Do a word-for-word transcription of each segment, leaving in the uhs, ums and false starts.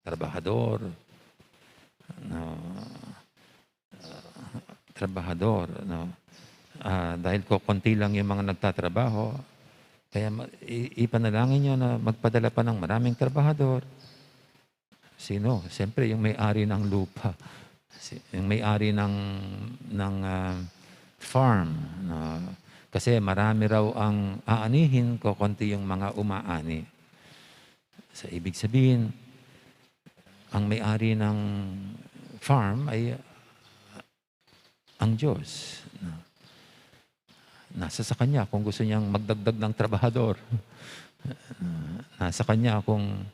trabahador, no? Ah, trabahador, no? Ah, dahil kokonti lang yung mga nagtatrabaho, kaya ma-, i-, ipanalangin nyo na magpadala pa ng maraming trabahador. Sino? Siyempre, yung may-ari ng lupa. Si-, yung may-ari ng, ng, ah, farm, no? Kasi marami raw ang aanihin, kokonti yung mga umaani. Sa ibig sabihin, ang may-ari ng farm ay ang Diyos. No? Nasa sa kanya kung gusto niyang magdagdag ng trabahador. Nasa kanya kung,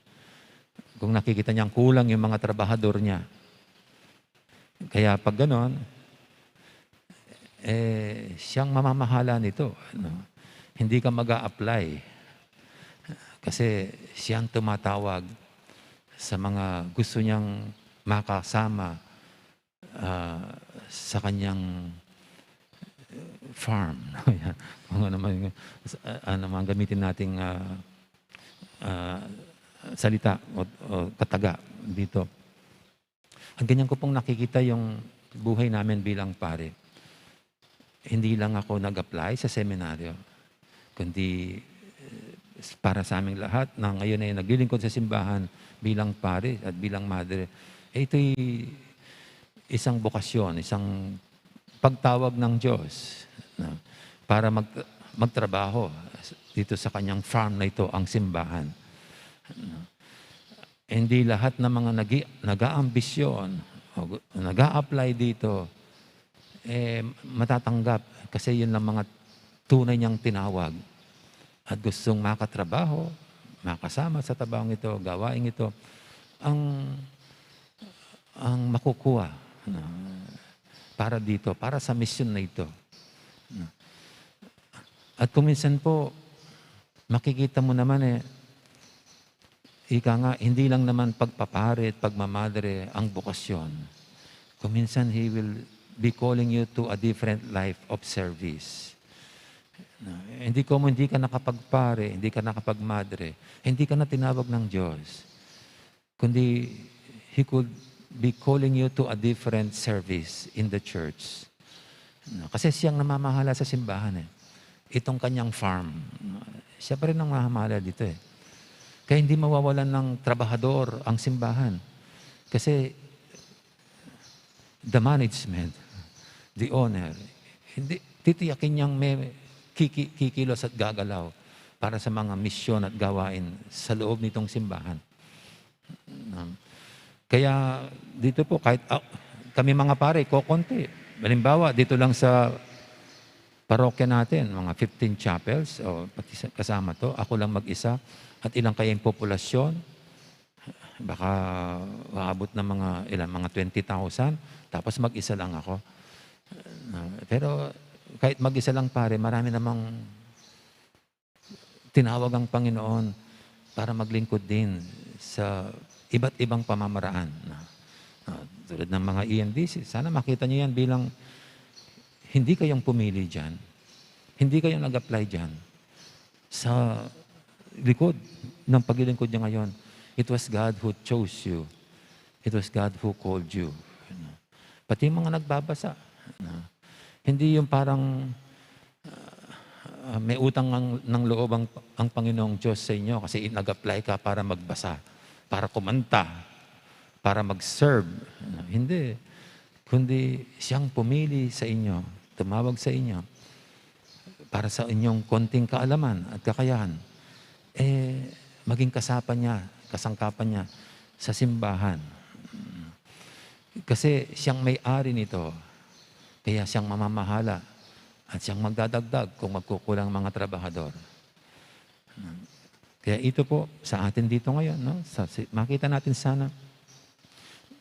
kung nakikita niyang kulang yung mga trabahador niya. Kaya pag ganon, eh, siyang mamamahala nito, no? Hindi ka mag-a-apply. Kasi siyang tumatawag sa mga gusto niyang makasama, ah, sa kanyang farm. Kung ano man, ano man gamitin nating, ah, ah, salita o, o kataga dito. Ang ganyan ko pong nakikita yung buhay namin bilang pare. Hindi lang ako nag-apply sa seminaryo, kundi, eh, para sa aming lahat na ngayon ay naglilingkod sa simbahan bilang pare at bilang madre. Eh, ito'y isang bokasyon, isang pagtawag ng Diyos, no, para mag-, magtrabaho dito sa kanyang farm na ito, ang simbahan. No? Hindi lahat ng mga nagi-, nag-aambisyon o gu-, nag-a-apply dito, eh, matatanggap kasi yun ang mga tunay niyang tinawag at gustong makatrabaho, makasama sa tabang ito, gawaing ito, ang, ang makukuha, no, para dito, para sa misyon na ito. No? At kung minsan po, makikita mo naman eh, ika nga, hindi lang naman pagpapare at pagmamadre ang bokasyon. Kung minsan, He will be calling you to a different life of service. No? Hindi ko mo, hindi ka nakapagpare, hindi ka nakapagmadre, hindi ka na tinawag ng Diyos. Kundi, He could be calling you to a different service in the church. No? Kasi siyang namamahala sa simbahan eh. Itong kanyang farm. Siya pa rin ang mamahala dito eh. Kaya hindi mawawalan ng trabahador ang simbahan. Kasi the management, the owner, hindi, titiyakin niyang may kiki-, kikilos at gagalaw para sa mga misyon at gawain sa loob nitong simbahan. Um, kaya dito po, kahit, ah, kami mga pare, kokonti. Halimbawa, dito lang sa parokya natin, mga fifteen chapels, o pati sa, kasama to, ako lang mag-isa, at ilang kaya yung populasyon, baka aabot ng mga, ilan, mga twenty thousand, tapos mag-isa lang ako. Ah, pero kahit mag-isa lang, pare, marami namang tinawag ang Panginoon para maglingkod din sa iba't ibang pamamaraan. Na, na, tulad ng mga E M D C, sana makita niyo yan bilang hindi kayong pumili diyan, hindi kayo nag-apply diyan sa likod ng paglilingkod niya ngayon. It was God who chose you. It was God who called you. Pati yung mga nagbabasa, no? Hindi yung parang, ah, ah, may utang ng, ng loob ang, ang Panginoong Diyos sa inyo kasi nag-apply ka para magbasa, para kumanta, para mag-serve. No? Hindi. Kundi siyang pumili sa inyo, tumawag sa inyo para sa inyong konting kaalaman at kakayahan, eh, maging kasapa niya, kasangkapan niya sa simbahan. Kasi siyang may-ari nito, kaya siyang mamamahala at siyang magdadagdag kung magkukulang mga trabahador. Kaya ito po sa atin dito ngayon, no? Sa, si-, makita natin sana,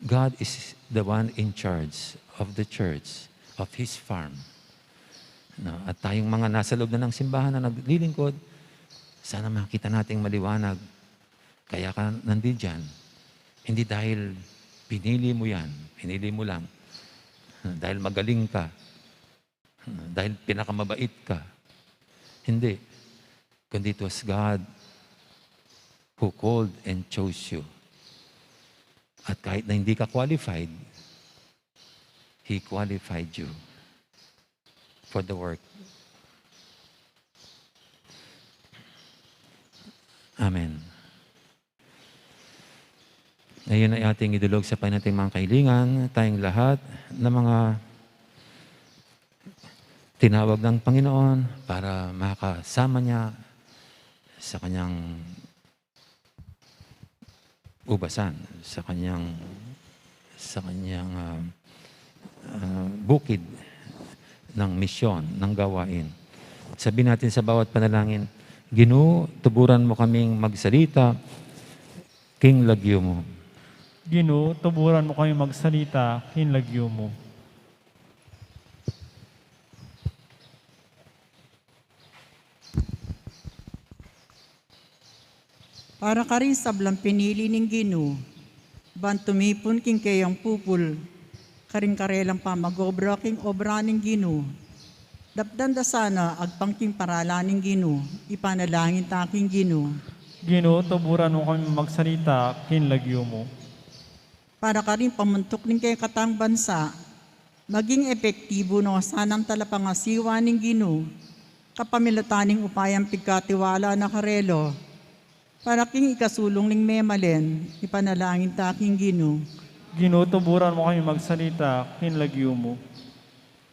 God is the one in charge of the church, of His farm. No? At tayong mga nasa loob na ng simbahan na naglilingkod, sana makita nating maliwanag. Kaya ka nandiyan, hindi dahil pinili mo yan, pinili mo lang, dahil magaling ka, dahil pinakamabait ka. Hindi. Kundi it was God who called and chose you. At kahit na hindi ka qualified, He qualified you for the work. Amen. Ngayon ay ating idulog sa Panginoon ating mga kahilingan, tayong lahat na mga tinawag ng Panginoon para makasama niya sa kanyang ubasan, sa kanyang, sa kanyang, ah, ah, bukid ng misyon, ng gawain. Sabihin natin sa bawat panalangin, "Ginu, tuburan mo kaming magsalita king lagyu mo." Ginu, tuburan mo kaming magsalita king lagyu mo. Para karing sablang pinili ning Ginu, ban tumipun king keyang pupul, karing karelang pamag-obra king obra ning Ginu. Dapdan da sana agpang king paralan ning Ginu, ipanalangin ta king Ginu. Ginu, tuburan mo kami magsalita king lagyu mo. Para karing pamuntuk ning kekatang bansa, maging epektibu no sanang talapangasiwa ning Ginu, kapamilatan ning upayang pigkatiwala na karela, para king ikasulung ning memalen, ipanalangin ta king Ginu. Ginu, tuburan mo kami magsalita king lagyu mo.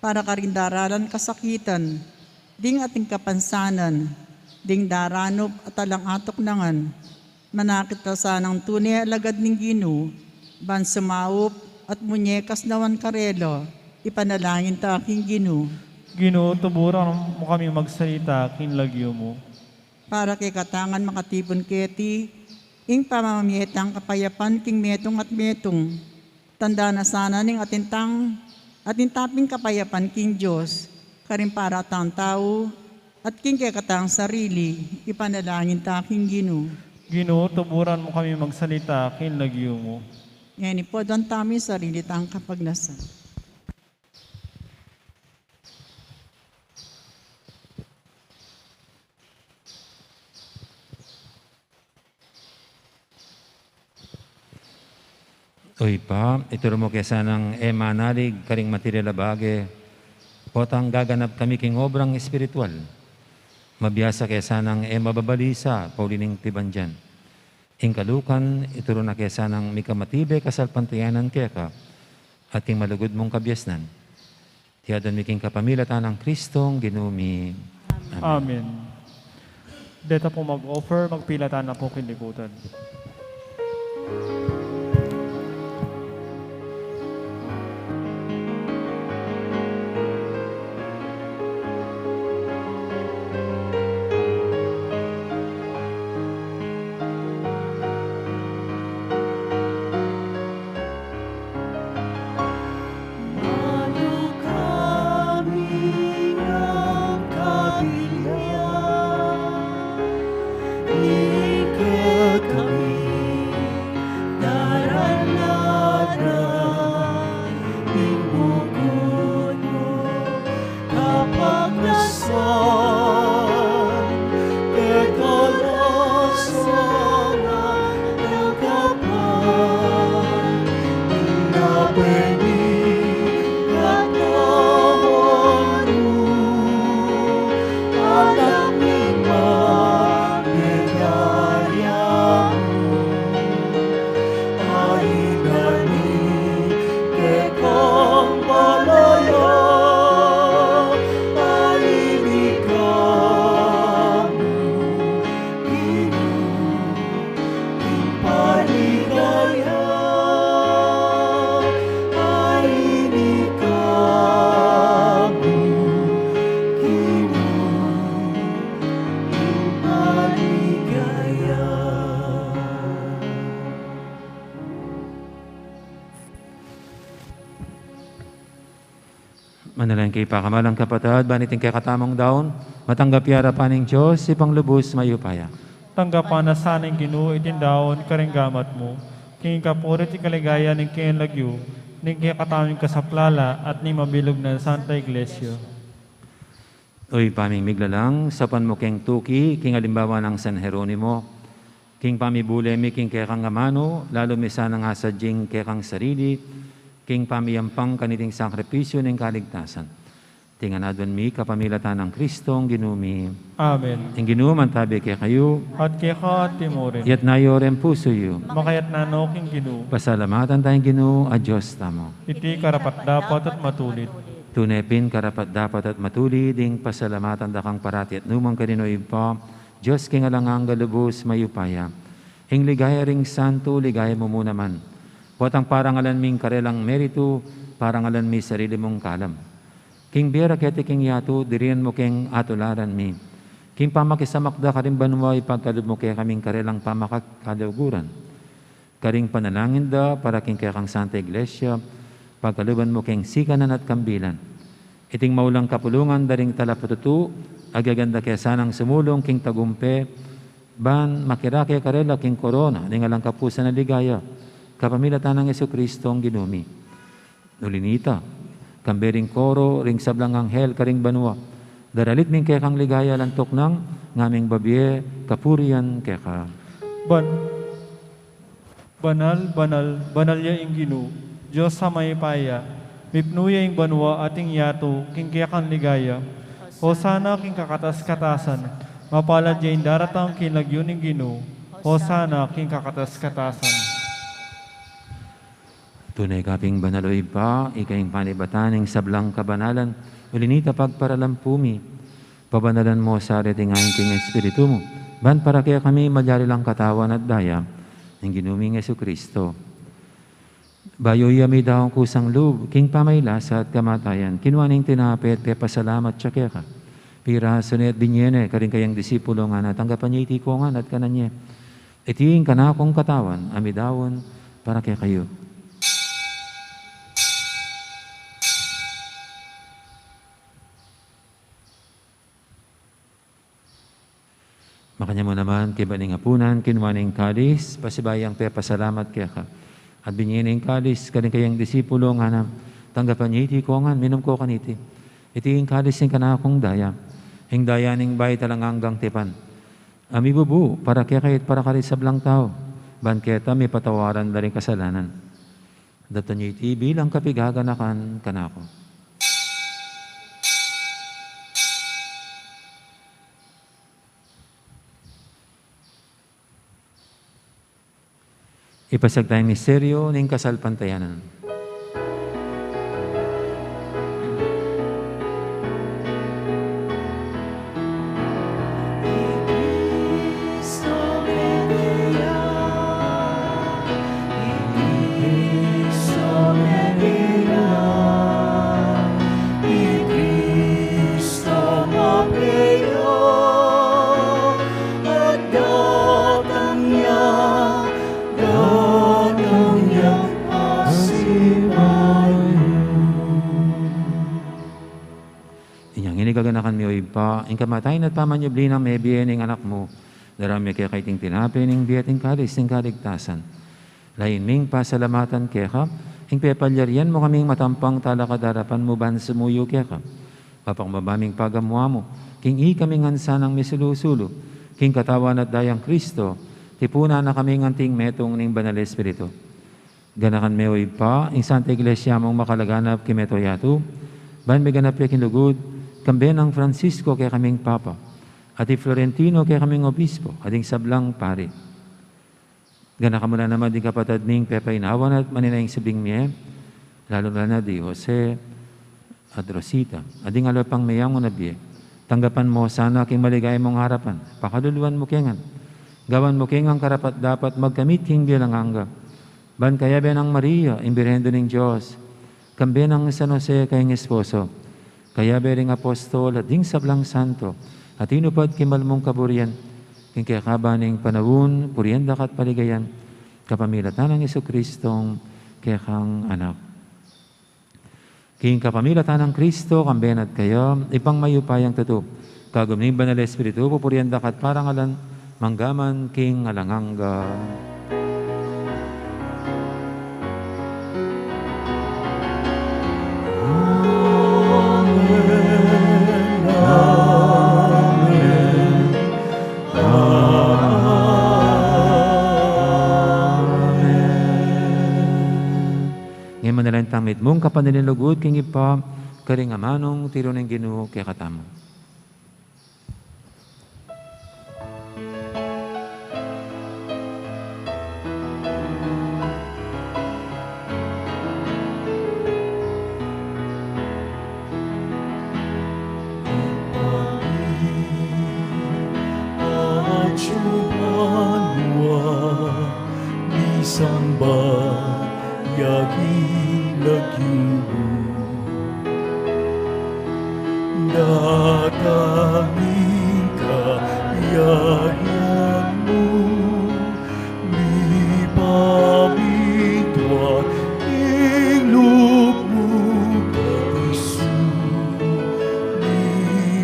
Para karing daralan kasakitan, ding ating kapansanan, ding daranup at alang atuknangan, manakit la sanang tune a alagad ning Ginu, ban sumaup at munyekas naman karela, ipanalangin ta king Ginu. Ginu, tuburan mo kami magsalita king lagyu mo. Para kekatang makatipun keti, ing pamamie tang kapayapan king metung at metung, tanda na sana ning atin tang, atin ta pin kapayapan king Dios, karing para tang tau, at king kekatang sarili, ipanalangin ta king Ginu. Ginu, tuburan mo kami magsalita king lagyu mo. Ngeni pu, aduan tamu ing sarili tang kapagnasan. O Ibpa, ituru mu ke sanang e manalig karing material a bage, potang gaganap kami king obrang espiritual. Mabiasa ke sanang e mababalisa pauli ning pibandian. Ing kalukan, ituru na ke sanang mika matibe kasalpantayanan keka, at king malugud mung kabiasnan. Iti aduan mi king kapamilatan nang Kristong Ginu mi. Amen. Amen. Deta pu mag-offer, magpilatan na pu king likutan. Manalangin kayu, pakamalan kung kapatad, ban iting kekatamung daun matanggap ya arapan ning Dios, Ibpang lubus mayupaya. Tanggapan na sa ning Ginu iting daun karing gamat mu, king kapurian at kaligayan ning keyang lagyu, ning kekatamung kasaplalan at ning mabilug nang Santa Iglesia. O Ibpa ming miglalang, saupan mu keng tuki king alimbawa nang San Jeronimo, King pamibule mi king kekang amanu, lalu mi sanang asadya ing kekang sarili, king pamiyampang kaniting sakripisyu ning kaligtasan. Iti ngan aduan mi kapamilatan nang Kristong Ginu mi. Amen. Ing Ginu mantabi kekayu. At keka mu rin. Iyatas yu ring pusu yu. Makayatas no king Ginu. Pasalamatan taya ing Ginu a Dios tamu. Iti karapat-dapat at matulid. Tune pin karapat-dapat at matulid ing pasalamatan da kang parati at nu man karin, O Ibpa, Dios king alang angga, lubus mayupaya. Ing ligaya ring santu, ligaya mu mu naman. Potang parangalan mi ing karelang meritu, parangalan mi ing sarili mung kalam. King bie ra keti king yatu, dirinan mu keng atularan mi. King pamakisamak da karing banua, ipagkalub mu kekami ing karelang pamakakaluguran. Karing panalangin da para king kekang Santa Iglesia, pagkaluban mu keng sikanan at kambilan. Iting maulang kapulungan da ring talapatutu, agyagan da ke sanang sumulung king tagumpe, ban makirake karela king korona ning alang kapusan a ligaya, kapamilatan nang Jesucristong Ginu mi. Uli na nita, kambe ring koro ring sablang anghel karing banua, daralit mi ing kekang ligaya, alang tuknang ngaming babie kapurian keka. Ban-, banal, banal, banal ya ing Ginu, Dios a mayupaya, mipnu ya ing banua at ing yatu king kekang ligaya. Hosana king kakatas-katasan, mapalad ya ing daratang king lagyu ning Ginu, Hosana king kakatas-katasan. Tune ka pin banal, O Ibpa, ika ing panibatan ning sablang kabanalan, uli na nita pagparalan pu mi, pabanalan mu sa reting ain king Espiritu mu, ban para kekami malyari lang katawan at daya ning Ginu ming Jesucristo. Bayu ya midaun kusang lub king pamailasa at kamatayan, kinua ne ing tinape at pepasalamat ya keka. Pirasu ne at binie ne karing kayang disipulo ngana, tanggapan ye iti kongan at kanan ye. Iti ing kanakung katawan a midaun para kekayu. Makanyan mu naman, kaybat ning apunan, kinua ne ing kalis, pasibayu yang pepasalamat keka. At binie ne ing kalis karing kayang disipulo ngana, tanggapan ye iti kongan, minum ko kaniti. Iti ing kalis ning kanakung daya, ing daya ning bayu at alang anggang tipan, a mibubu para kekayu at para karing sablang tau, ban keta mipatawaran da ring kasalanan. Daptan ye iti bilang kapigaganakan kanaku. Ipasiag taya ing misteryu ning kasalpantayanan. Inya ngeni gaganakan mi, O Ibpa, ing kamatayan at pamanyubli nang mebie ning Anak mu, daraun mi keka iting tinape ning bie at ing kalis ning kaligtasan. Lain ming pasalamatan keka ing pepalyarian mu kaming matampang talakad king arapan mu ban sumuyu keka. Papakumbaba ming pagamu-amu king ikami ngan sanang misulu-sulu king katawan at dayang Kristo, tipunan na kaming anting metung ning Banal Espiritu. Ganakan me, O Ibpa, ing Santa Iglesia mung makalaganap king mabilug a yatu, ban miganap ya king lugud, kambe nang Francisco kekaming Papa, at i Florentino kekaming Obispo, at ding sablang pari. Ganakan mu la naman ding kapatad ming pepainawa na at manenaya king sibling mie, lalu na la di Jose at Rosita, at ding aliwa pang meyangu na bie. Tanggapan mu sana king maligaya mung arapan, pakaluluan mu ke ngan, gawan mu ke ngan karapat-dapat magkamit king bie alang angga. Ban kayabe nang Maria, ing Birhen Indu ning Dios, kambe nang San Jose kayang esposo, kayabe ring apostol at ding sablang santo a tinupad king mal mung kaburian, king kekaban ning panaun, purian da ka at paligayan, kapamilatan nang Jesucristong kekang Anak. King kapamilatan nang Kristo, kambe na at kaya, Ibpang mayupayang tutu, kagum ning Banal Espiritu, pupurian da ka at parangalan, mangga man king alang angga. Amen. Amen. Amen. kapanaligan lugud king Ibpa, karing amanung tiru ning Ginu kekatamu. Atyu banua, misamban ya ing lagyu mu. Datang ing kayarian mu, mipamintuan ing lub mu keti sulip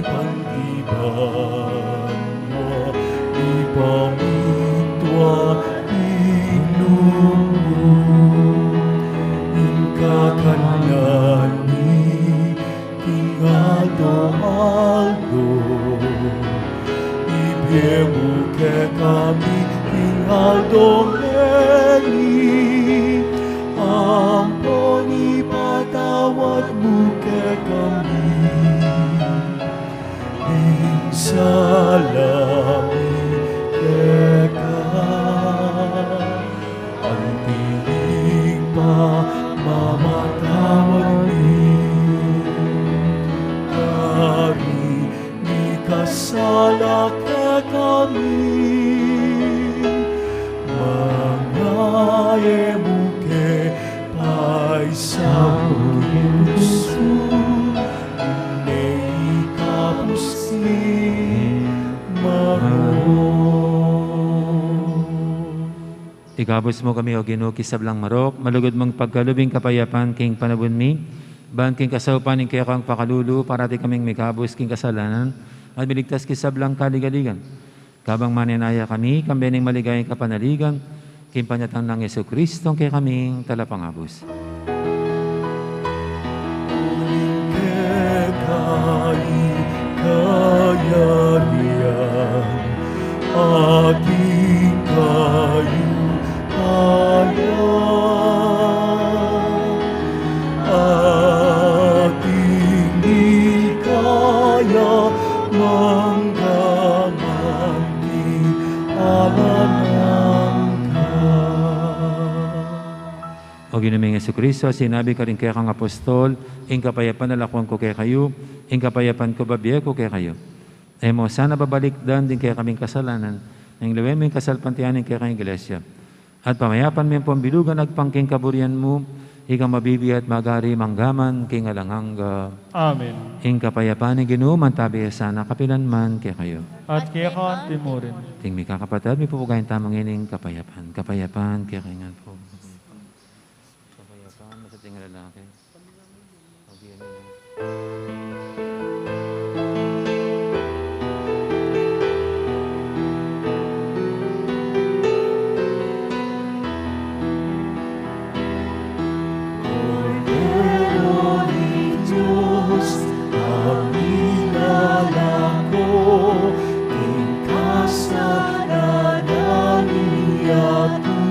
anti banua, mipamintuan ing lub mu. Ing kakanan mi king aldo-aldo ibie mu kekami king aldo ngeni, ampon ipatawad mu kekami ing sala mi keka, anti ing pamamatawad mi karing mikasala kekami, manga e mu ke paisaul king tuksu, nune ikabus king marok. Ikabus mu kami, O Ginu, king sablang marok, malugud mung pagkalub ing kapayapan king panaun mi, ban king kasaupan ning kekang pakalulu, parati kaming mikabus king kasalanan, at miligtas king sablang kaligaligan. Kabang manenaya kami, kambe ning maligayang kapanaligan, king panyatang nang Jesucristo, ing kekaming talapangabus. Uling keka ing kayarian, at ing kayupayan, at ing ligaya, mangga man king alang angga. O Ginu ming Jesucristo, sinabi mu karing kekang apostol, ing kapayapan lalakwan ku kekayu, ing kapayapan ku babie ku kekayu. E mu sana babalikdan ding kekaming kasalanan, nune lawen mu ing kasalpantayanan ning kekang Iglesia. At pamayapan me ampon bilugan agpang king kaburian mu, ika mabibie at mag-ari mangga man king alang angga. Amen. Ing kapayapan ning Ginu mantabi ya sana kapilan man kekayu. At keka anti mu rin. Ding mikakapatad, mipupugayan tamu ngening kapayapan. Kapayapan kekayu ngan pu. Kapayapan, basta tingala lagi. Kordero ning Dios, a milalako king kasalanan ning yatu.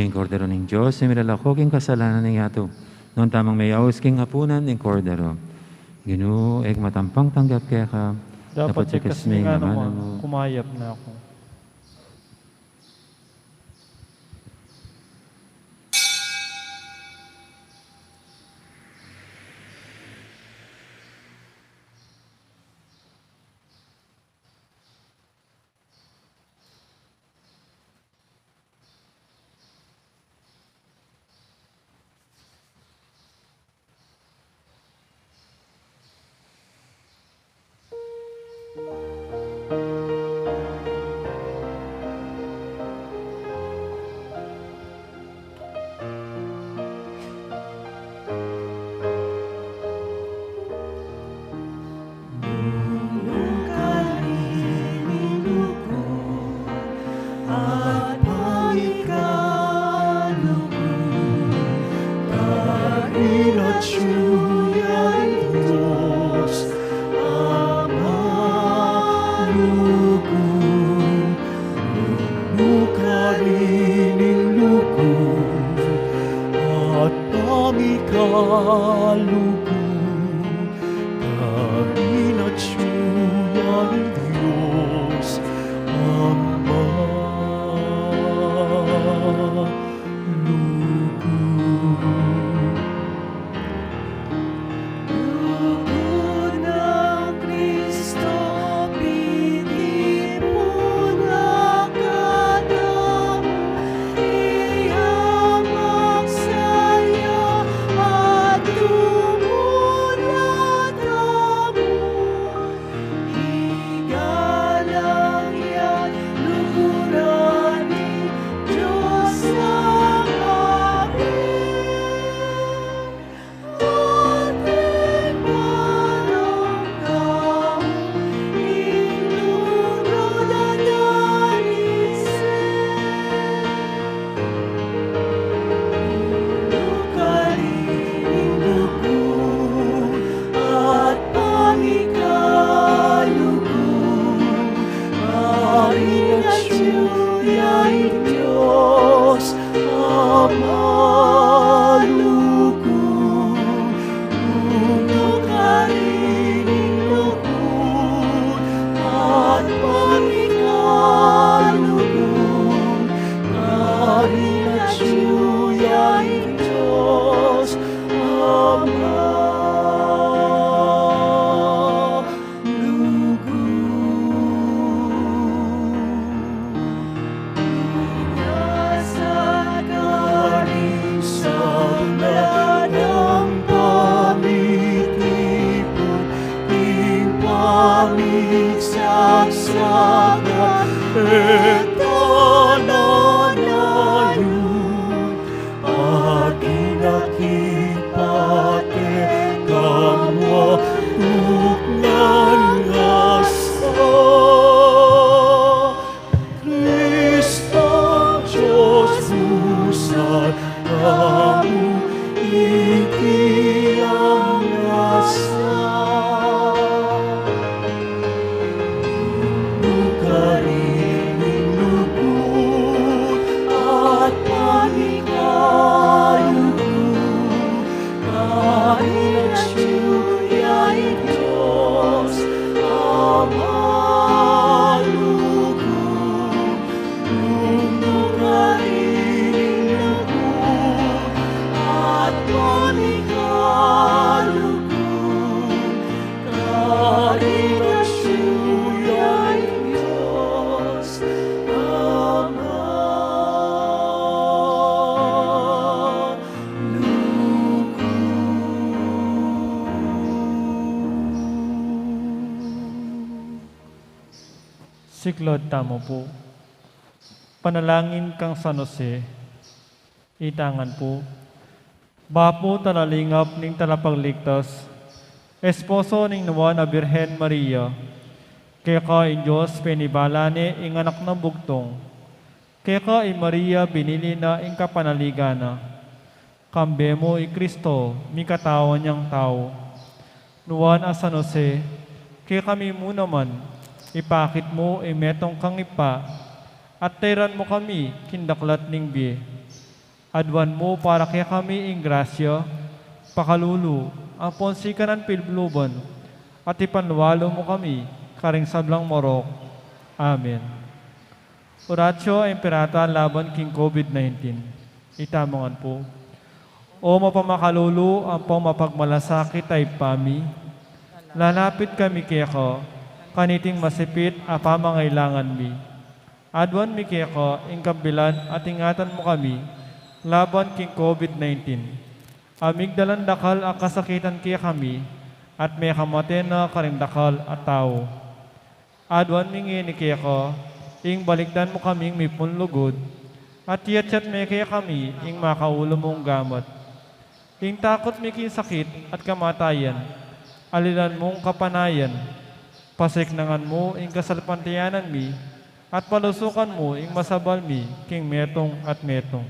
Ing Kordero ning Dios, a milalako king kasalanan ning yatu. Nuan tamung meyaus king apunan ning Kordero. Ginu, e ku matampang tanggap keka, dapot ikasmi ngan ing manu mu. Kumayap na ku. Nung nukarin ing lugud at pamikalugud, karin atyu ya ing Dios Ama lugud. Nung nukarin ing lugud at pamikalugud, karin atyu ya ing Dios Ama lugud. Lugud nang Kristo pitipunan katamu, iya magsaya at tumulad tamu. Igalang ya ing lugud ning Dios Ama. Ama lugud, nung nukarin ing lugud at pamikalugud, karin atyu ya ing Dios Ama lugud. Minasakal ing sabla dang pamitipun, ing pamigsaksakan, e ta na nanu. Agyang ipateka mu, tuknangan sa Kristong Dios mu, sa tamu iti ang asal. Nukarin ing lugud at pamikalugud, karin atyu ya ing Dios Ama lugud. Nung nukarin ing lugud at pamikalugud, karin atyu ya ing Dios Ama lugud. Siklaud tamu pu. Panalangin kang San Jose. Itangan pu. Bapu, talalingap ning Talapagligtas, esposo ning Nuan a Birhen Maria, keka ing Dios penibala ne ing Anak nang bugtung. Keka i Maria binili na ing kapanaligan na. Kambe mu i Kristo, mikatawan yang tau. Nuan a San Jose, kekami mu naman ipakit mu ing metung kang Ibpa, at tairan mu kami king daklat ning bie. Aduan mu para kekami ing grasya, pakalulu, ampon sikanan pilubluban, at ipanlualu mu kami karing sablang marok. Amen. Oratio Imperata laban king COVID nineteen. Itamu ngan pu. O mapamakalulu ampong mapagmalasakit a Ibpa mi, lalapit kami keka kaniting masipit a pamangailangan mi. Aduan mi keka ing kapilan at ingatan mu kami laban king COVID nineteen. A migdalan dakal a kasakitan kekami at mekamate na karing dakal a tau. Aduan mi ngeni keka ing balikdan mu kaming mipun lugud at iyatyat me kekami ing makaulu mung gamat. Ing takut mi king sakit at kamatayan, alilan mung kapanayan. Pasiknangan mu ing kasalpantayanan mi at palusukan mu ing masabal mi king metung at metung.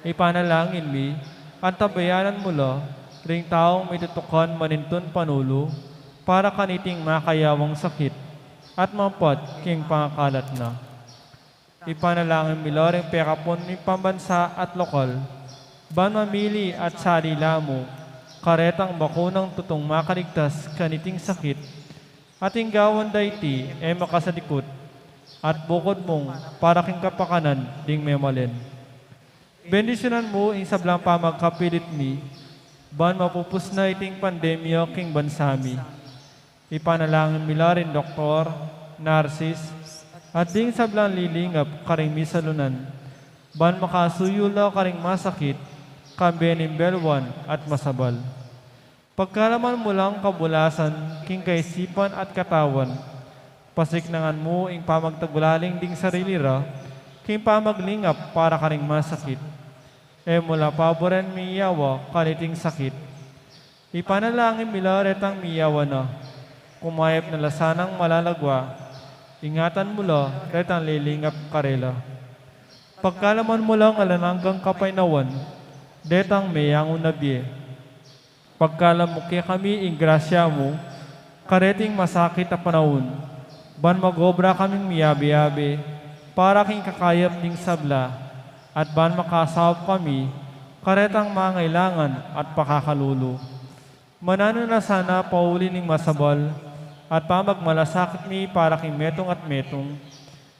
Ipanalangin mi, antabayanan mu la ring taung mitutukan manintun panulu para kaniting makayawang sakit at mampat king pangakalat na. Ipanalangin mi la ring pekapun ming pambansa at lokal, ban mamili at sali la mu karetang bakunang tutung makaligtas kaniting sakit, at ing gawan da iti e makasalikut at bukud mung para king kapakanan ding memalen. Bendisyunan mu ing sablang pamagkapilit mi, ban mapupus na iting pandemya king bansa mi. Ipanalangin mi la ring doktor, narsis, at ding sablang lilingap karing misalunan, ban makasuyu la karing masakit, kambe ning belwan at masabal. Pagkalaman mu lang kabulasan king kaisipan at katawan, pasiknangan mu ing pamagtagulaling ding sarili ra king pamaglingap para karing masakit. E mu la paburen miyawa kaniting sakit. Ipanalangin mi la retang miyawa na, kumayap na la sanang malalagwa. Ingatan mu la retang lilingap karela. Pagkalaman mu lang alang anggang kapaynawan detang meyangu na bie. Pagkalam mu kekami ing grasya mu kareting masakit a panaun, ban mag-obra kaming miyabe-yabe para king kakayap ning sabla, at ban makasaup kami karetang mangailangan at pakakalulu. Mananu na sana pauli ning masabal at pamagmalasakit mi para king metung at metung,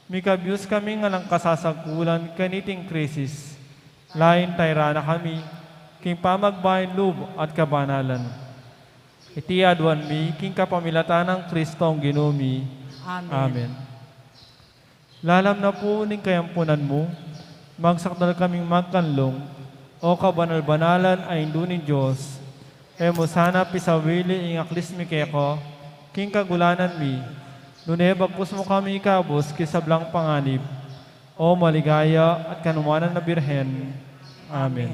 mikabyus kaming alang kasasagkulan kaniting krisis. Lain tayra na kami king pamagbaing lub at kabanalan. Iti aduan mi king kapamilatan nang Kristong Ginu mi. Amen. Amen. Lalam na pu ning kayampunan mu, magsakdal kaming magkanlung, O kabanal-banalan a Indu ning Dios. E mu sana pisawili ing aklis mi keka king kagulanan mi, nune bagkus mu kami ikabus king sablang panganib, O maligaya at kanuanan a Birhen. Amen. Amen.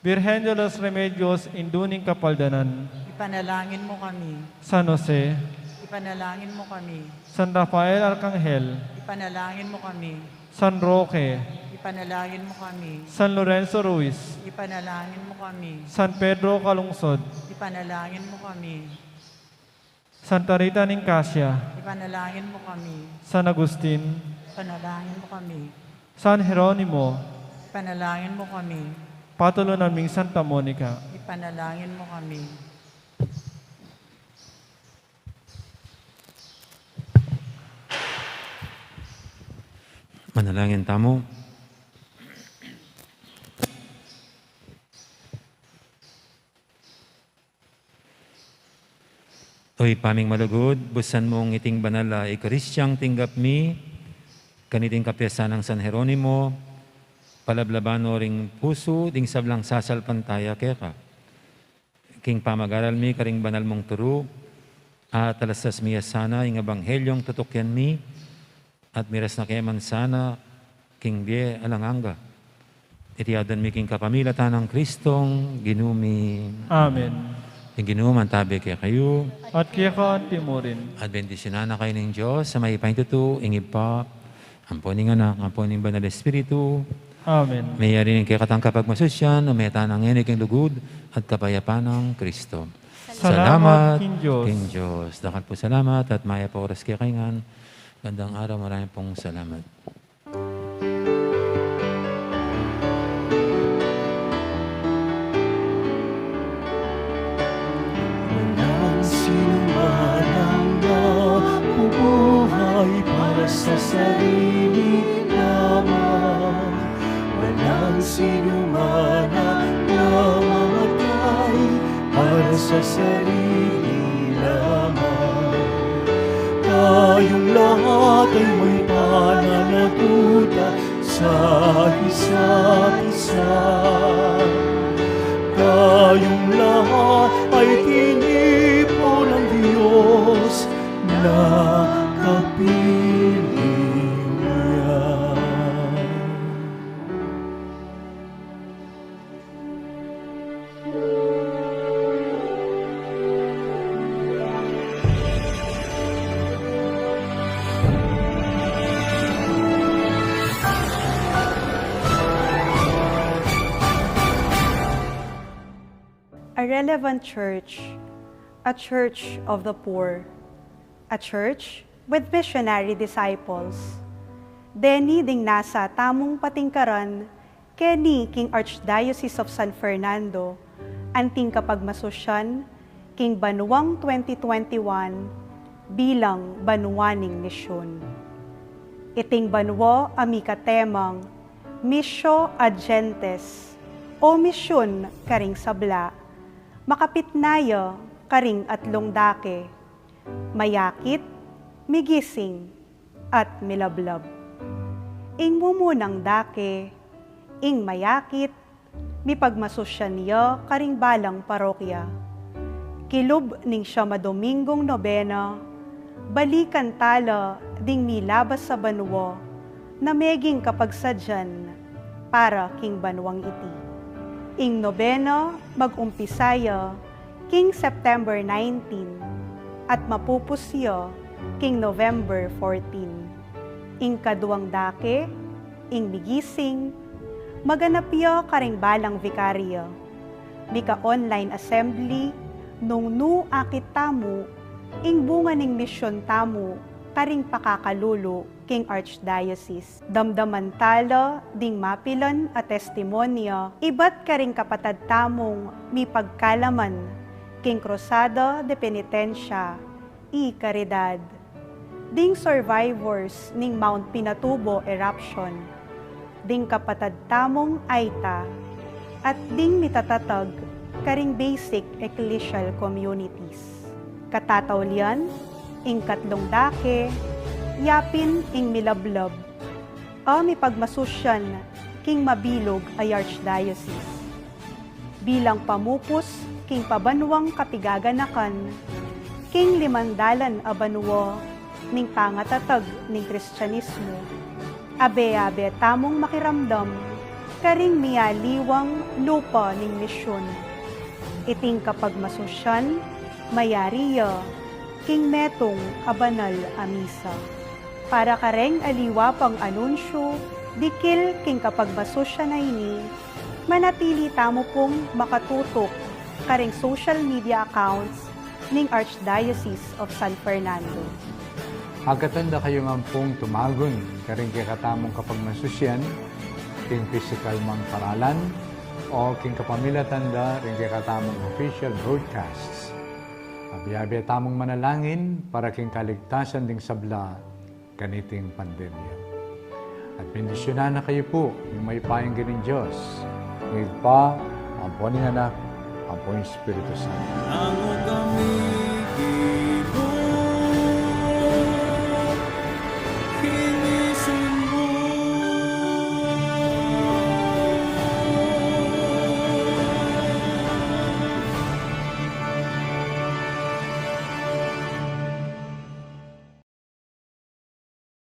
Birhen de los Remedios, Indu ning Kapaldanan. Ipanalangin mu kami. San Jose. Ipanalangin mu kami. San Rafael Arkanghel. Ipanalangin mu kami. San Roque. Ipanalangin mu kami. San Lorenzo Ruiz. Ipanalangin mu kami. San Pedro Calungsod. Ipanalangin mu kami. Santa Rita ning Casia. Ipanalangin mu kami. San Agustin. Ipanalangin mu kami. San Jeronimo. Ipanalangin mu kami. Patulunan ming Santa Monica. Ipanalangin mu kami. Manalangin tamu. O Ibpa ming malugud, busan mung iting banal a Eukaristiang tinggap mi kaniting kapiestan nang San Jeronimo, palablaban no ring pusu ding sablang sasalpantaya keka. King pamag-aral mi karing banal mung turu, atalastas mi ya sana ing ebanghelyo a tutukian mi, at miras na ke man sana king bie alang angga. Iti aduan mi king kapamilatan nang Kristong Ginu mi. Amen. Ing Ginu mantabi kekayu. At keka anti mu rin. At bendisyunan na kayu ning Dios a mayupaya king tutu, ing Ibpa, ampo ning Anak, ampo ning Banal Espiritu. Amen. Meyari ning kekatang kapagmasusian, ume tana ngeni king lugud at kapayapan nang Kristo. Salamat king Dios. King Dios. Dakal pu salamat at mayap a oras kekayu ngan. Gandang araw, marami pung salamat. sarili lamang. Walang sinuman ang namamatay para sa sarili lamang. Tayong lahat ay may pananagutan sa isa't isa. Tayong lahat ay tinipon ng Diyos na kapiling niya. A relevant church, a church of the poor, a church with missionary disciples. Deni ding nasa tamung patingkaran keni king Archdiocese of San Fernando, anting kapagmasusyan king banuang twenty twenty-one bilang banua ning misyun. Iting banua a mika temang Missio ad Gentes, o misyun karing sabla, makapit na ya karing atlung dake, mayakit, migising, at milablab. Ing mumunang dake, ing mayakit, mipagmasusyan ya karing balang parokya. Kilub ning siyam a Dominggung nobena, balikan tala ding milabas a banua na meging kapagsadyan para king banuang iti. Ing nobena mag-umpisa ya king September nineteen at mapupus ya king November fourteen. Ing kaduang dake, ing migising, maganap ya karing balang vikarya. Mika-online assembly nung nu akit tamu ing bunga ning misyun tamu karing pakakalulu king Archdiocese. Damdaman tala ding mapilan a testimonya ibat karing kapatad tamung mipagkalaman king Cruzada de Penitencia y Caridad, ding survivors ning Mount Pinatubo eruption, ding kapatad tamung Aita, at ding mitatatag karing basic ecclesial communities. Katataulian, ing katlung dake, yapin ing milablab a mipagmasusyan king mabilug a Archdiocese. Bilang pamupus king pabanuang kapigaganakan king limang dalan a banua ning pangatatag ning Kristianismu, abe-abe tamung makiramdam karing mialiwang lupa ning misyun. Iting kapagmasusyan mayari ya king metung a banal a misa. Para kareng aliwa pang anunsyu dikil king kapagmasusyan a ini, manatili tamu pung makatutuk karing social media accounts ning Archdiocese of San Fernando. Agkatan da kayu ngan pung tumagun karing kekatamung kapagmasusyan, king pisikal mang paralan, o king kapamilatan da ring kekatamung official broadcasts. Abe-abe tamung manalangin para king kaligtasan ding sabla kaniting pandemya. At bendisyunan na kayu pu ning mayupayang Ginu ning Dios, ning Ibpa, ampo ning Anak, ampo ning Espiritu Santo.